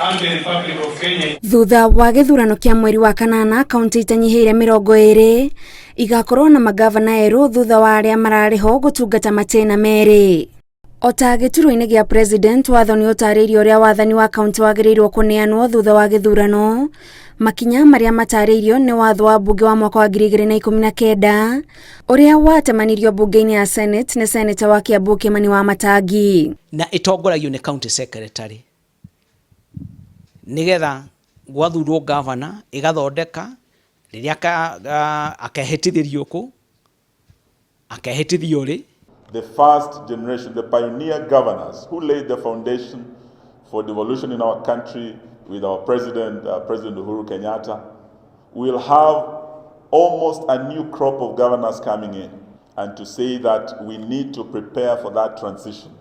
And the Republic of Kenya. Thutha wa gĩthurano kĩa mweri wa kanana, kaunti itanyihĩire 20 igakorwo na magavana erũ thutha wa arĩa mararĩ ho gũtungata matĩna merĩ. O ta gĩturwa-inĩ gĩa president, watho nĩ ũtarĩirie ũrĩa wathani wa kaunti wagĩrĩirwo kũneanwo thutha wa gĩthurano. Makinya marĩa matarĩirio nĩ watho wa mbunge wa mwaka wa 2019 ũrĩa watemanirio mbunge-inĩ ya Senate nĩ seneta wa Kiambu Kimani wa Matangi. Na ĩtongoragio nĩ county secretary nĩgetha gwathurwo governor ĩgathondeka rĩrĩa akehĩtithĩrio kũ akehĩtithio rĩ. The first generation, the pioneer governors who laid the foundation for devolution in our country with our president, President Uhuru Kenyatta, will have almost a new crop of governors coming in. And to say that we need to prepare for that transition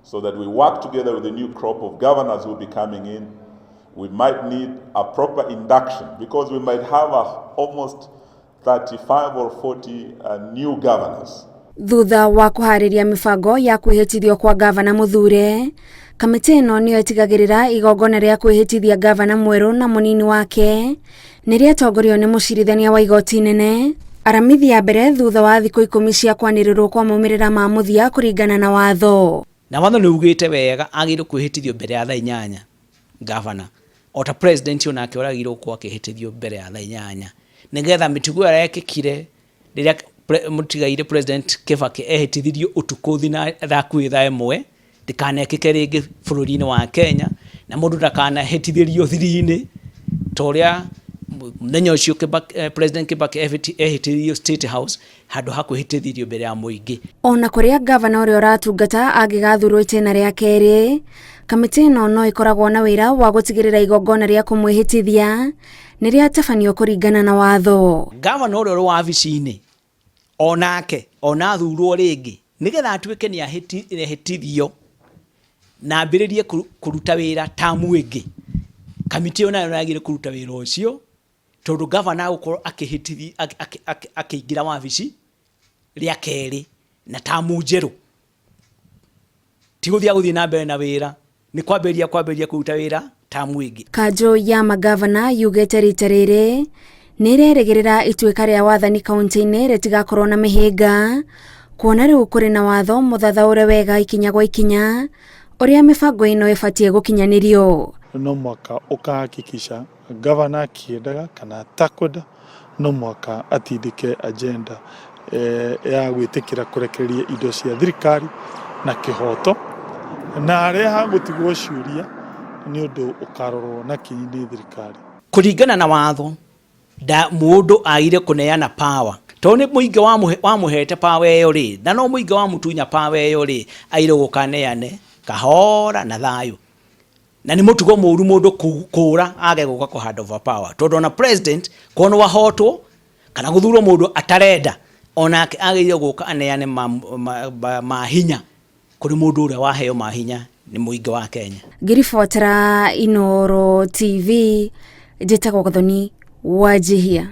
so that we work together with the new crop of governors who will be coming in. We might need a proper induction because we might have almost 35 or 40 new governors. Thutha wa kũharĩria mĩbango ya kwĩhĩtithio kwa gavana mũthure, kamĩtĩ ĩno nĩyo ĩtigagĩrĩra igongona rĩa kwĩhĩtithia gavana mwerũ na mũnini wake nĩ rĩatongorio nĩ mũcirithania wa igoti inene Aramithi ya mbere thutha wa thikũ 10 cia kwanĩrĩrwo kwa maumĩrĩra ma mũthia kũringana na watho. Na watho nĩ ugĩte wega agĩrĩirwo kwĩhĩtithio mbere ya thaa 8 gavana, o ta president onake ũragĩrĩirwo gũkorwo akĩhĩtithio mbere ya thaa 8, nĩgetha mĩtugo ĩrĩa yekĩkire rĩrĩa mũtigaire President Kibaki ehĩtithirio ũtukũ thina hakuhĩ thaa 1 ndĩkanekĩke rĩngĩ bũrũri-inĩ wa Kenya, na mũndũ ndakanahĩtithĩrio thiri-inĩ ta ũrĩa mũthenya ũcio President Kibaki ehĩtithirio State House handũ ha kwĩhĩtithĩrio mbere ya mũingĩ. Ona kũrĩa gavana ũrĩa ũratungata angĩgathurwo itĩna rĩa kerĩ, kamĩtĩ ĩno no ĩkoragwo na wĩra wa gũtigĩrĩra igongona rĩa kũmwĩhĩtithia nĩ rĩatabanio kũringana na watho. Gavana ũrĩa ũrĩ wabici-inĩ onake ona athurwo rĩngĩ, nĩgetha atuĩke nĩ ahĩtithio na ambĩrĩrie kũruta wĩra tamu ĩngĩ, kamĩtĩ ĩyo nayo yagĩrĩirwo kũruta wĩra ũcio, tondũ gavana agũkorwo akĩingĩra wabici rĩa kerĩ na tamu njerũ, ti gũthiĩ agũthiĩ na mbere na wĩra, nĩ kwambĩrĩria kũruta wĩra tamu ĩngĩ. Kanjũ ya magavana yugĩte rita rĩrĩ nĩ ĩrerĩgĩrĩra ituĩka rĩa wathani kaunti-inĩ rĩtigakorwo na mĩhĩnga, kuona rĩu kũrĩ na watho mũthathaũre wega ikinya gwa ikinya ũrĩa mĩbango ĩno ĩbatiĩ gũkinyanĩrio. No mwaka ũkahakikisha gavana akĩendaga kana atakwenda no mwaka atindĩke agenda ya gwĩtĩkĩra kũrekereria indo cia thirikari na kĩhoto, na harĩa hagũtigwo ciũria nĩ ũndũ ũkarorwo na kinyi nĩ thirikari. Kũringana na watho, mũndũ agire kũneana power, tondũ nĩ mũingĩ wamũhete power ĩyo rĩ, na no mũingĩ wamũtunya power ĩyo rĩ, agire gũka neane kahora na thayũ. Na nĩ mũtugo mũru mũndũ kũra age gũka kũ hand over power, tondũ ona president korwo nĩ wahotwo kana gũthurwo mũndũ atarenda, onake agĩrĩire gũka aneane mahinya kũrĩ mũndũ ũrĩa waheo mahinya nĩ mũingĩ wa Kenya. Ngĩribotera Inooro TV, njĩtagwo Gathoni Wanjihia.